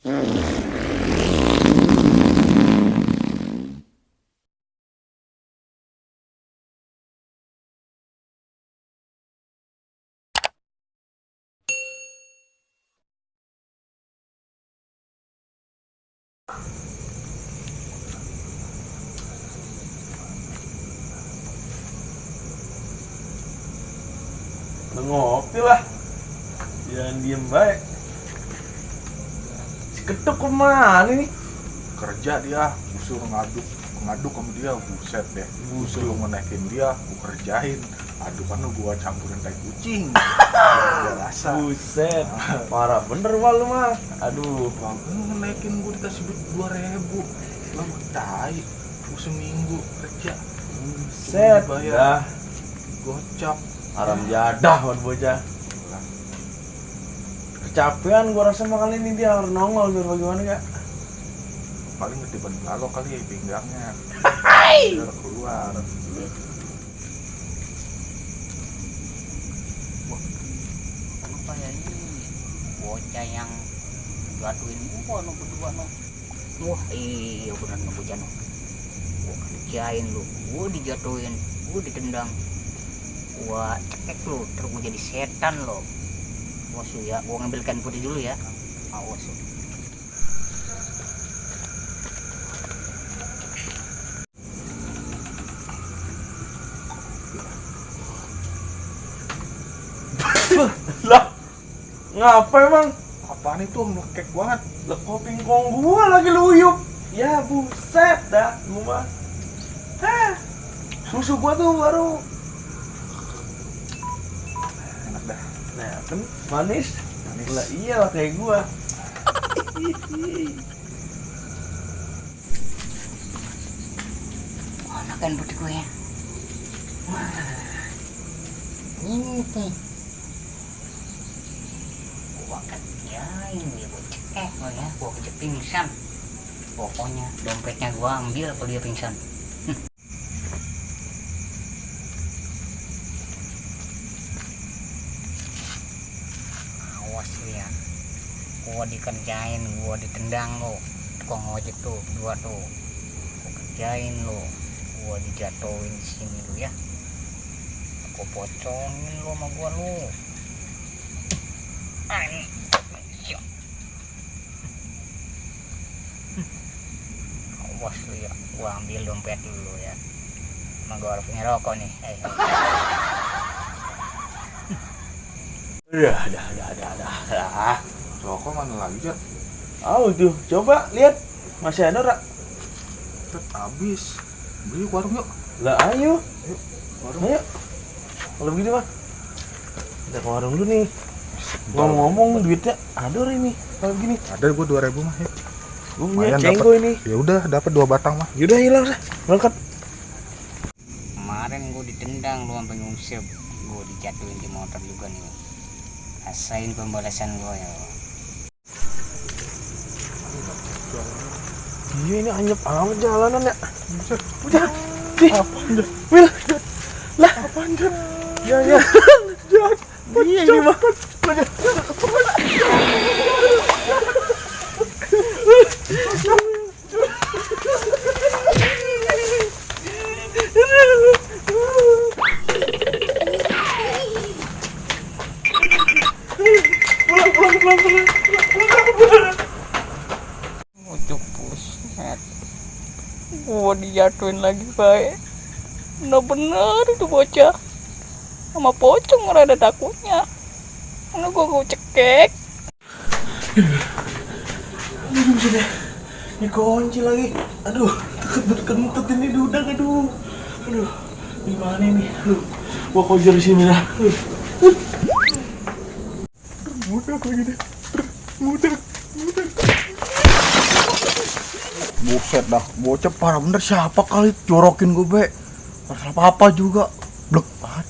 Ngopi lah, jangan diem baik. Si Ketuk kemana nih? Kerja dia, suruh ngaduk sama dia, buset deh. Suruh ngenaikin dia, gua kerjain. Adukan gua campurin tai kucing. Dia rasa. Buset, parah bener malu mah. Aduh, Bang, ngenaikin gua dikasih duit 2.000. Lah tai, gua seminggu kerja. buset, bayar. dah Gocap. aram jadah buat bocah. Kecapean gua rasa mah kali ini dia harus nongol biar bagaimana gak? Paling ketiban lalu kali ya pinggangnya. Biar keluar. Apa ya ini bocah yang gaduhin gua no berdua no. Wah iya bener no bocah no. Gua kerjain lu, gua dijatuhin, gua ditendang, gua cekek lu, terus gua jadi setan lo. Awas lu ya, gua ngambil kain putih dulu ya. Awas lu. Lah, ngapa emang? Apaan itu melekek banget? Lah pingkong gua lagi luyup. Ya buset dah, gua mah. Hah, susu gua tuh baru. Enak dah. Nah kan manis. Lah iyalah kayak gua. Mana kain putih gue ya? Wah, ini nih. Gua kerjain dia, gua cekek lo ya, gua kejep pingsan. Pokoknya dompetnya gua ambil kalau dia pingsan. Awas lu ya, gua dikerjain, gua ditendang lo. Tukang ojek tuh, dua tuh. Gua kerjain lo, gua dijatuhin di sini lu ya. Aku pocongin lo sama gua lu. Ini. Awas lu ya, gua ambil dompet dulu ya. Emang gua harus punya rokok nih. Dah. Rokok mana lagi, Jat? Oh tuh, coba lihat masih ada rak. Jat, habis. Beli ke warung yuk. Lah ayo, Warung. ayo. Kalau begini mah, kita ke warung dulu nih. Ngomong-ngomong duitnya ada ini. Kalau begini, Ada gua 2.000 mah ya. gua punya Lumayan cenggo ini. Ya udah, dapat 2 batang mah. Yaudah hilang sah, berangkat. Kemarin gua ditendang lu sampai ngusir. Gua dijatuhin di motor juga nih. Rasain pembalasan gua ya. Iya ini anyep amat jalanan ya. Buset. Udah, nih. Wil, lah apaan Jat? Ya. Jat. Iya ini mah. Pulang. Ujuk puset. Gua dijatuhin lagi baik. Bener-bener itu bocah. Sama pocong rada takutnya. Karena gua cekek. Aduh sudah. Ini kunci lagi. Aduh, kentut ini udang aduh. Aduh. Gimana ini? Aduh. Gua kojar di sini dah. Mudah lagi deh. Mudah. Buset dah, bocah parah bener, siapa kali jorokin gue be. Masalah apa juga. Blek banget.